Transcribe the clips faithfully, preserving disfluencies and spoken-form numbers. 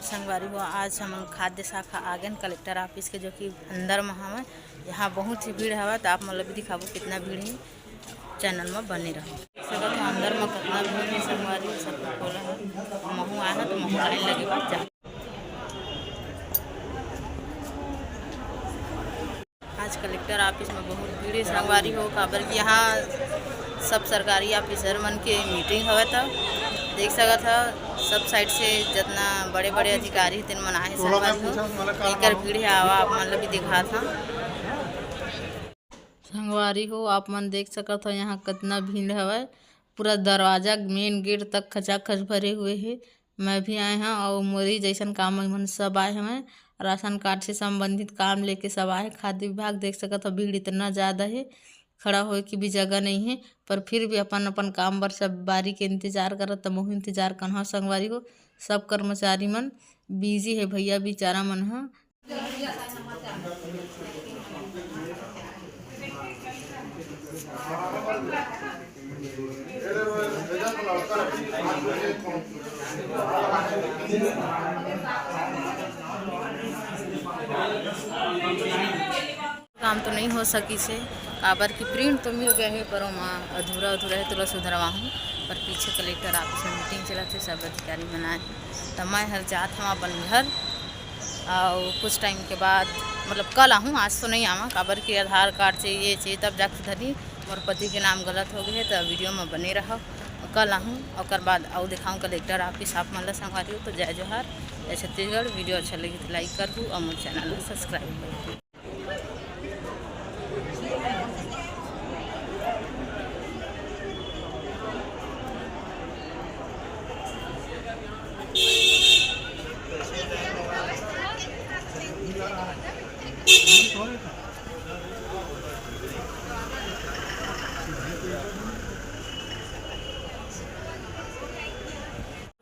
संगवारी हो, आज हमन खाद्य शाखा आ गेन कलेक्टर ऑफिस के, जो कि अंदर म हवय। यहाँ बहुत ही भीड़ हवय, त आप मन ल भी दिखाबो कितना भीड़ हे। चैनल म बने रहो। देख सकत हो अंदर म कितना भीड़ हे संगवारी हो, सब कोई खोला है। महू आए हैं तो महू लाइन लगे बा जा। आज कलेक्टर ऑफिस में बहुत भीड़ हे संगवारी हो, काबर कि यहाँ सब सरकारी ऑफिसर मन के मीटिंग हवय। त देख सकत ह सब साइड से जितना बड़े बड़े अधिकारी हे तेन मन आए हे संगवारी हो। एकर भीड़ हे, आवा आप मन ल भी दिखात हन। संगवारी हो, आप मन देख सकत हो यहाँ कितना भीड़ हवय। पूरा दरवाजा, मेन गेट तक खचाखच भरे हुए हे। मैं भी आए हव अउ मोरी जैसन काम मन सब आए हवय। राशन कार्ड से संबंधित काम लेके सब आए। खाद्य विभाग देख सकत हो, भीड़ इतना ज़्यादा हे, खड़ा होए के भी जगह नहीं हे, पर फिर भी अपन अपन काम बर सब बारी के इंतजार करत, त महू इंतजार करहूँ संगवारी हो। सब कर्मचारी मन बिजी हे भैया बेचारा मन ह। काम तो नहीं हो सकिस हे, काबर कि प्रिंट तो मिल गए हे, पर ओमा अधूरा अधूरा हे, तेला सुधरवाहूँ। पर पीछे कलेक्टर ऑफिस में मीटिंग चलत हे, सब अधिकारी मन आए, त मैं हर जात हवं अपन घर। अउ कुछ टाइम के बाद, मतलब, कल आहूँ, आज तो नहीं आवा, काबर कि आधार कार्ड चाहिए, चाहिए, तब जाके धरी। मोर पति के नाम गलत हो गए हे, त वीडियो में बने रहो। कल आहूँ, ओकर बाद अउ दिखाऊँ कलेक्टर ऑफिस आप मन ला संगवारी हो। तो जय जोहार, जय छत्तीसगढ़। वीडियो अच्छा लगी तो लाइक करहू अउ मोर चैनल ला सब्सक्राइब करहू।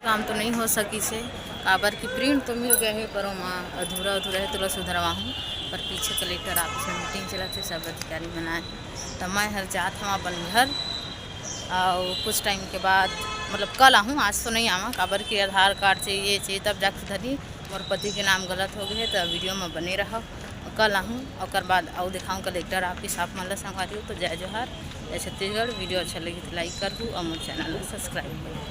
काम तो नहीं हो सकिस हे, काबर कि प्रिंट तो मिल गए हे, पर ओमा अधूरा अधूरा हे, तेला सुधरवाहूँ। पर पीछे कलेक्टर ऑफिस में मीटिंग चलत हे, सब अधिकारी मन आए, त मैं हर जात हवं अपन घर। अउ कुछ टाइम के बाद, मतलब, कल आहूँ, आज तो नहीं आवा, काबर कि आधार कार्ड चाहिए, चाहिए, तब जाके धरी। मोर पति के नाम गलत हो गए हे, त वीडियो में बने रहो। कल आहूँ, ओकर बाद अउ दिखाऊँ कलेक्टर ऑफिस आप मन ला संगवारी हो। तो जय जोहार, जय छत्तीसगढ़। वीडियो अच्छा लगी तो लाइक करहू अउ मोर चैनल ला सब्सक्राइब करहू।